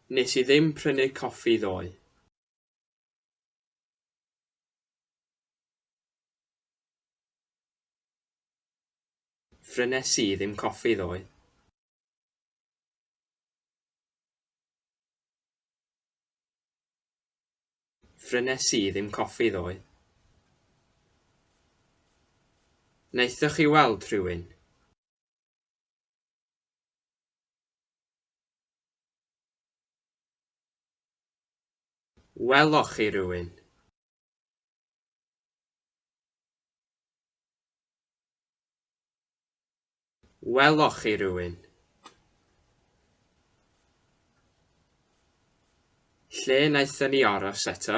Nes i ddim prynu coffi ddoe. Phrynes i ddim coffi ddoe. Phrynes i ddim coffi ddoe. Wnaethoch chi weld rhywun? Weloch chi rywun? Weloch chi rywun? Lle wnaethon ni aros eto?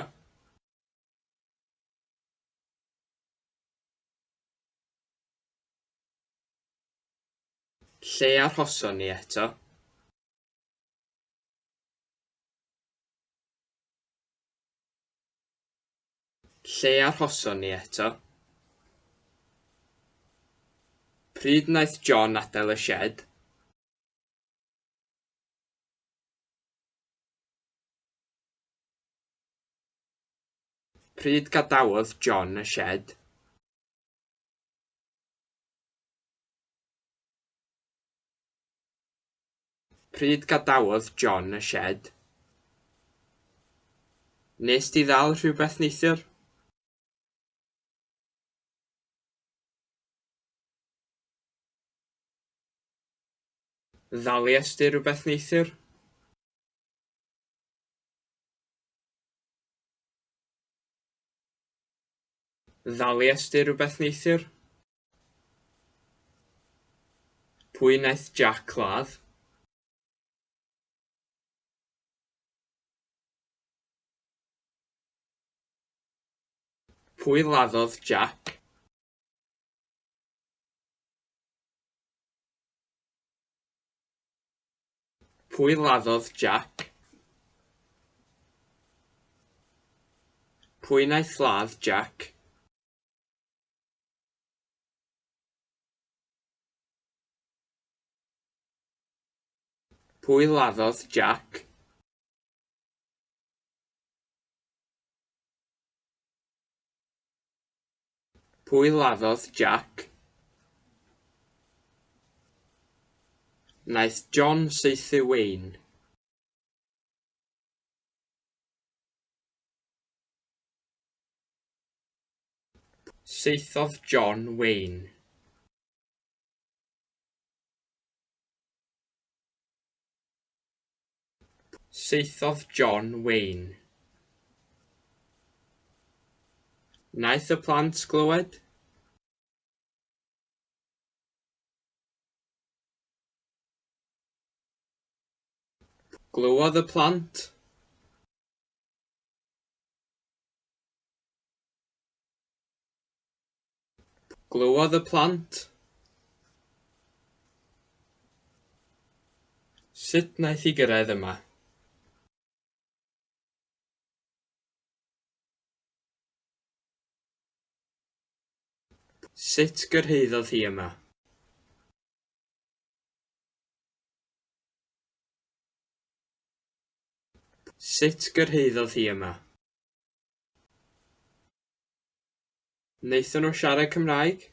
Lle arhoson ni eto? Lle arhoson ni eto? Pryd wnaeth John adael y sied? Pryd gadawodd John y sied? Pryd gadawodd John y sied? Nes di ddal rhywbeth neithiwr? Ddalies di rhywbeth neithiwr? Ddalies di rhywbeth neithiwr? Pwy wnaeth Jac ladd? Pwy laddodd Jac? Pwy laddodd Jac? Pwy wnaeth ladd Jac? Pwy laddodd Jac? Pwy laddodd Jac? Wnaeth John saethu Wayne. Saethodd John Wayne. Saethodd John Wayne. Wnaeth y plant glywed? Glywodd y plant? Glywodd y plant? Sut wnaeth hi gyrraedd yma? Sut gyrhaeddodd hi yma? Sut gyrhaeddodd hi yma? Wnaethon nhw siarad Cymraeg?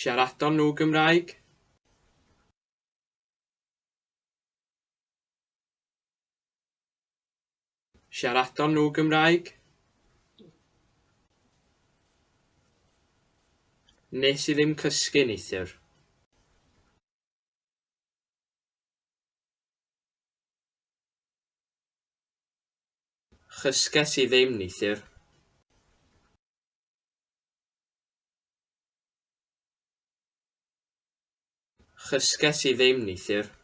Siaradon nhw Gymraeg? Siaradon nhw Gymraeg? Nes i ddim cysgu neithiwr. Chysges i ddim neithiwr. Chysges i ddim neithiwr.